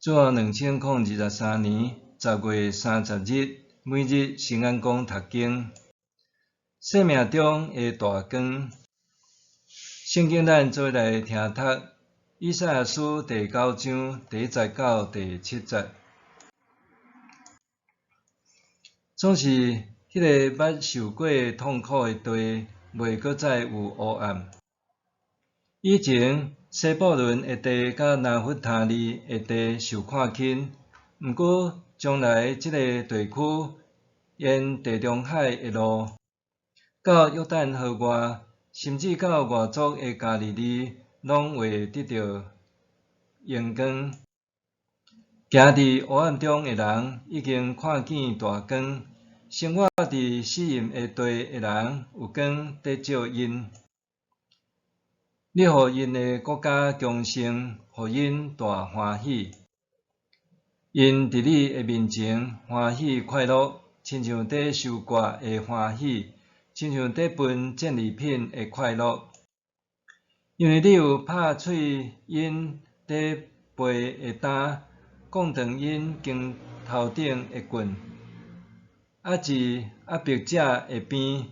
主後2023年10月30日，每日新眼光讀經，生命中的大光。聖經咱做伙來聽讀以賽亞書第九章第一節到第七節。總是彼个捌受過痛苦的地，袂閣再有黑暗。以前西布倫的地佮拿弗他利的地受看輕，毋過將來這个地區沿地中海的路，到約旦河外，甚至到外族的加利利，攏會得著榮光。行佇黑暗中的人已經看見大光，生活佇死蔭的地的人有光佇照𪜶。你予𪜶的國家強盛，予𪜶大歡喜。𪜶佇你的面前歡喜快樂，親像佇收割的歡喜，親像佇分戰利品的快樂。因為你有拍碎𪜶佇背的擔，摃斷𪜶肩頭頂的棍，壓制壓迫者的鞭，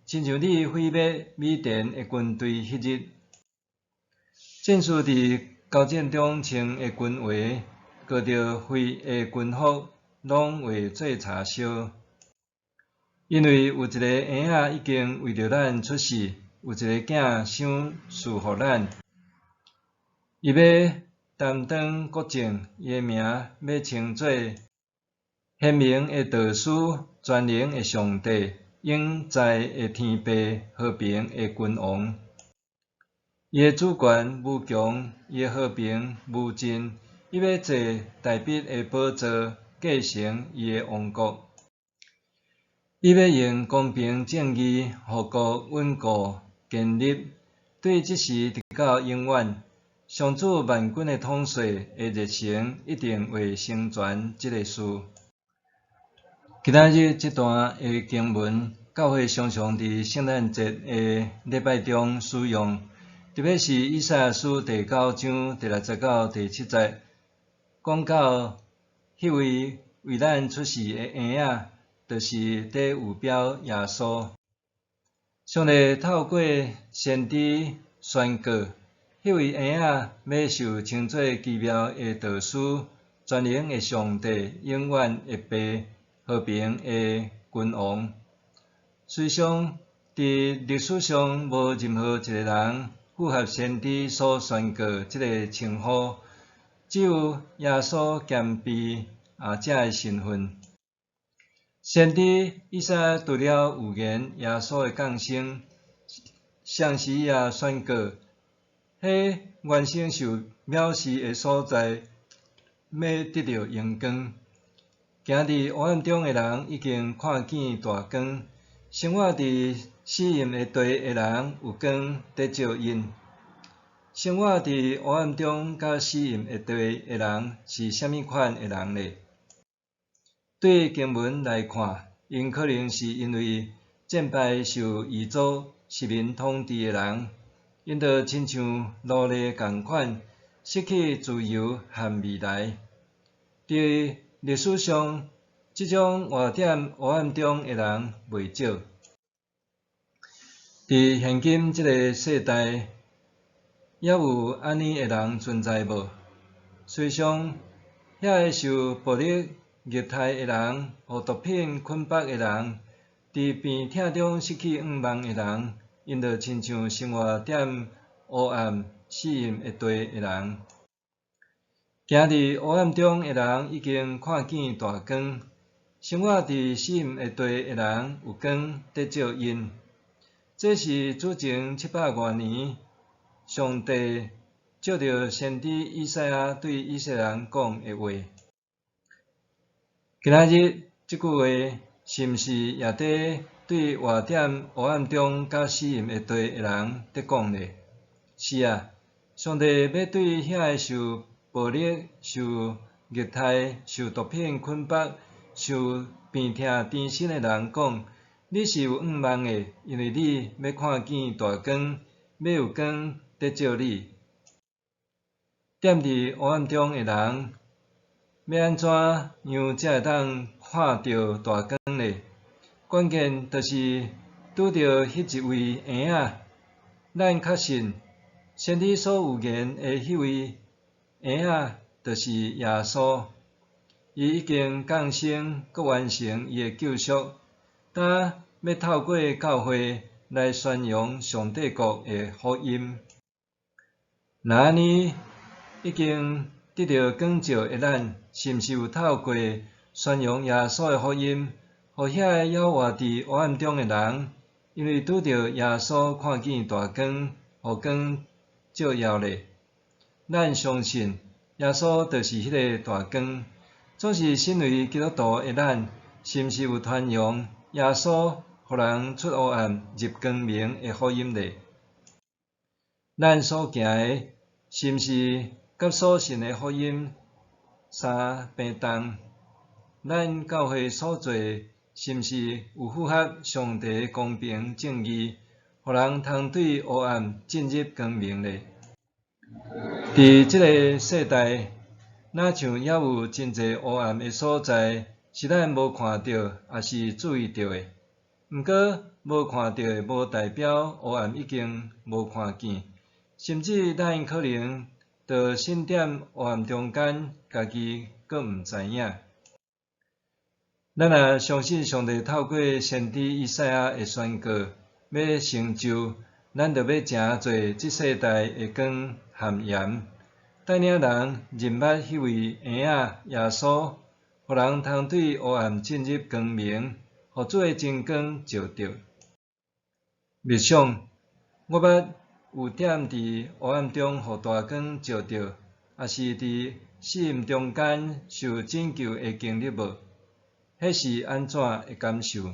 親像你毀滅米甸的軍隊彼日。戰士佇交戰中穿的軍鞋，裹著血的軍服，攏化做柴燒。因為有一个嬰仔已經為著咱出世，有一个囝賞賜予咱，伊欲擔當國政，伊的名欲稱做賢明的導師、全能的上帝、永在的天父、和平的君王。伊的主權無窮，伊的和平無盡，伊欲坐大衛的寶座，繼承伊的王國。伊欲用公平正義，予國穩固堅立，對這時直到永遠。上主萬軍的統帥的熱誠一定會成全這个事。今仔日這段的經文，教會常常佇聖誕節的禮拜中使用，特別是以賽亞書第九章第六節到第七節，講到彼位為咱出世的嬰仔，就是佇預表耶穌。上帝透過先知宣告，彼位嬰仔欲受稱做奇妙的導師、全能的上帝、永遠的父、和平的君王。雖然佇歷史上無任何一个人符合先知所宣告這个稱呼，只有耶穌兼備這个身份。先知以賽亞除了預言耶穌的降生，同時也宣告，彼原先受藐視的所在，欲得著榮光。行佇黑暗中的人已經看見大光，生活佇死蔭的地的人有光佇照𪜶。生活佇黑暗中佮死蔭的地的人是啥物款的人呢？對經文來看，𪜶可能是因為戰敗受異族殖民統治的人，𪜶就親像奴隸仝款，失去自由和未來。佇歷史上，這種活佇黑暗中的人袂少。佇現今這个世代，猶有按呢的人存在無？雖然遐个受暴力虐待的人，予毒品捆綁的人，佇病痛中失去向望的人，𪜶就親像生活佇黑暗死蔭的地的人。行佇黑暗中的人已經看見大光，生活佇死蔭的地的人有光佇照𪜶。這是主前七百外年，上帝藉著先知以賽亞對以色列人講的話。今仔日這句話是毋是也佇對活佇黑暗中佮死蔭的地的人佇講呢？是啊，上帝欲對遐个受暴力、受虐待、受毒品捆綁、受病痛纏身的人講：你是有向望的，因為你欲看見大光，欲有光佇照你。踮佇黑暗中的人，欲按怎樣才會當看著大光咧？關鍵就是拄著彼一位嬰仔。咱確信，先知所預言的彼位嬰仔，就是耶穌。伊已經降生，閣完成伊的救贖，今欲透過教會來宣揚上帝國的福音。若按呢，已經得著光照的咱，是毋是有透過宣揚耶穌的福音，予遐个猶活佇黑暗中的人，因為拄著耶穌看見大光，予光照耀咧？咱相信耶穌就是彼个大光。總是身為基督徒的咱，是毋是有傳揚耶穌予人出黑暗入光明的福音咧？咱所行的，是毋是佮所信的福音相平仝？咱教會所做的，是毋是有符合上帝的公平正義，予人通對黑暗進入光明咧？佇這个世代，若像猶有真濟黑暗的所在，是咱無看著，抑是注意著的。毋過，無看著的無代表黑暗已經無看見，甚至咱可能就身踮黑暗中間，家己閣毋知影。咱若相信上帝透過先知以賽亞的宣告，欲成就，咱就欲成做這世代的光和鹽，帶領人認捌彼位嬰仔耶穌，予人通對黑暗進入光明，予主的真光照著。默想，我捌有踮佇黑暗中予大光照著，抑是佇死蔭中間受拯救的經歷無？彼是按怎的感受？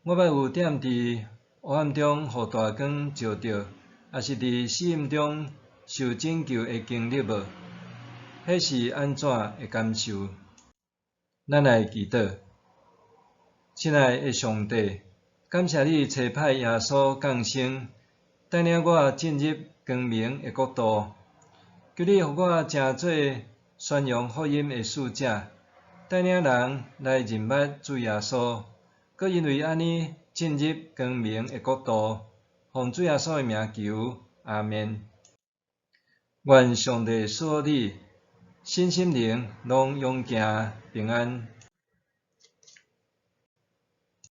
我捌有踮佇黑暗中予大光照著，抑是佇死蔭中受拯救的經歷無？彼是按怎的感受？咱來祈禱。親愛的上帝，感謝你差派耶穌降生，帶領我進入光明的國度。求你予我成做宣揚福音的使者，帶領人來認捌主耶穌，閣因為按呢進入光明的國度。奉主耶穌的名求，阿們。願上帝賜福你，身心靈攏勇健平安。